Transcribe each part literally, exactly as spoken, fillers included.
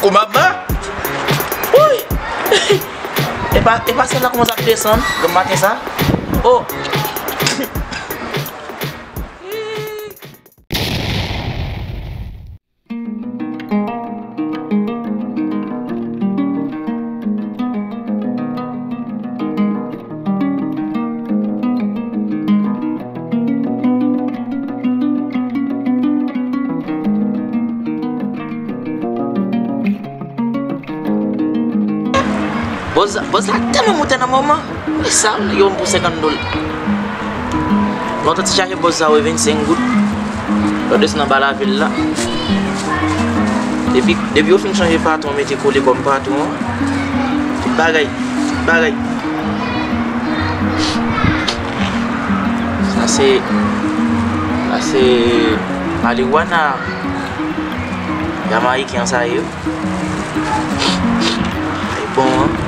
Kou mama! Woy! E pa, e pa sèl la kòmanse ap desann granm maten sa? Oh! Bòz, bòz la tèlman moute nan moman. Wi, sa, yo m pou senkant dola. Lontan ti chaje bòz sa, wi, vennsenk goud. Yo desann anba lavil la. Depi, depi yo fin chanje patwon, mete Kole kòm patwon. Tout bagay, tout bagay. Sa se, sa se marijuana. Jamayiken sa ye. Li bon, an.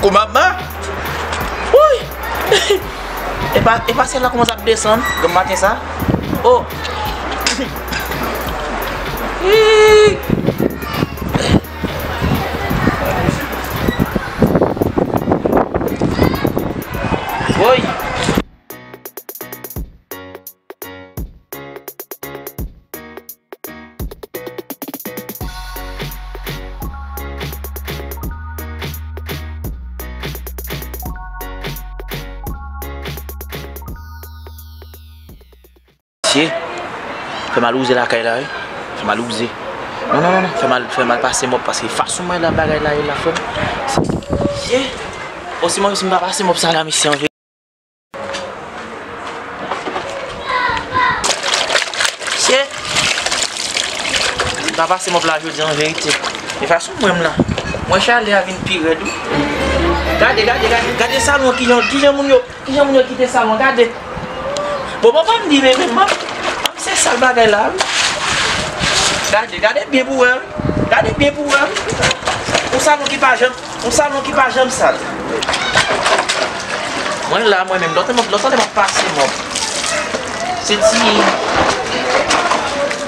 Kou mama! Woy! E pa, e pa sèl la kòmanse ap desann granm maten sa? Oh! Woy! Mesye, fè m al wouze lakay la, wi. Fè m al wouze. Non, non, non, non. Fè m al, fè m al pase mòp, paske fason mwen la bagay la ye la, frè m. Mesye, o si mwen, si m pa pase mòp sa la, mesye, anve. Mesye! M pa pase mòp la jodi an verite. E fason mwen m la. Mwen chalè a vin pi rèd wi. Gade, gade, gade, gade salon kijan, kijan moun yo, kijan moun yo kite salon, gade. Bon, bon, pa m di men, men, men, men se sal bagay la wi. Gade, gade byen pou wè wi. Gade byen pou wè wi. Yon salon ki pa janm Yon salon ki pa janm sal. Mwen la, mwen menm, lòt, lòt, lòt, m ap pase mòp. Se ti,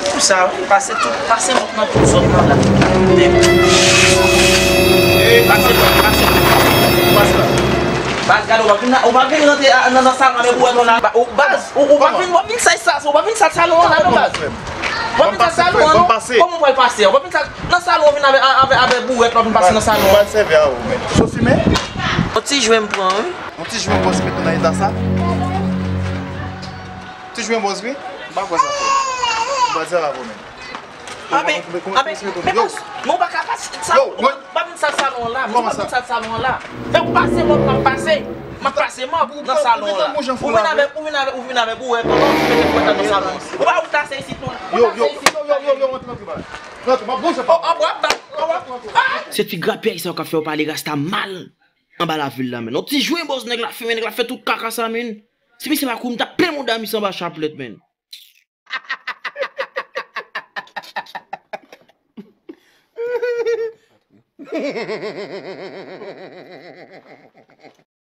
pou sa, wi, pase tout, pase mòp nan tout zòn nan la. Pase mòp, pase mòp, pase mòp. Baz, gade, ou pa vin la, ou pa vin rantre a, nan, nan salon avèk ou wè non la. Ba, ou, baz, ou, ou pa vin, ou pa vin sal sa, ou pa vin sal salon an la non, baz. Ou pa vin sal salon an non. Kòman ou pral pase? Ou pa vin sal Nan salon, ou vin avè, avè, avè bourèt, w ap vin pase nan salon. Mwen sèvi a ou, men. Ou simen? Yon ti jwen m pran, wi. Yon ti jwen w panse mete nan eta sa? Jwenn bòs wi. M pa kwè sa fè. M pa di sa pa bon menm. Anben, anben, men bòs, men ou pa ka pase sa, ou pa vin sal salon an la, men ou pa vin sal salon an la. Fè ou pase mòp, m ap pase, m ap pase mòp nan salon an la. Ou vin avèk, ou vin avèk, ou vin avèk bouwèt, ou mete bouwèt nan salon an. Ou pa ou tase isit non. Ou tase isit. Yo, yo, yo, yo, yo, yo, rantre, rantre, bay. Rantre, m ap bouje pa. An bwa, an bwa. Se ti grapyay sa yo k ap fè yo pale rasta mal anba lavil la, men. On ti jwenn bòs nèg la fè, men nèg la fè tout kaka sa, men. Si misye pa kouri, m t ap plen mouda misye anba chaplèt, men.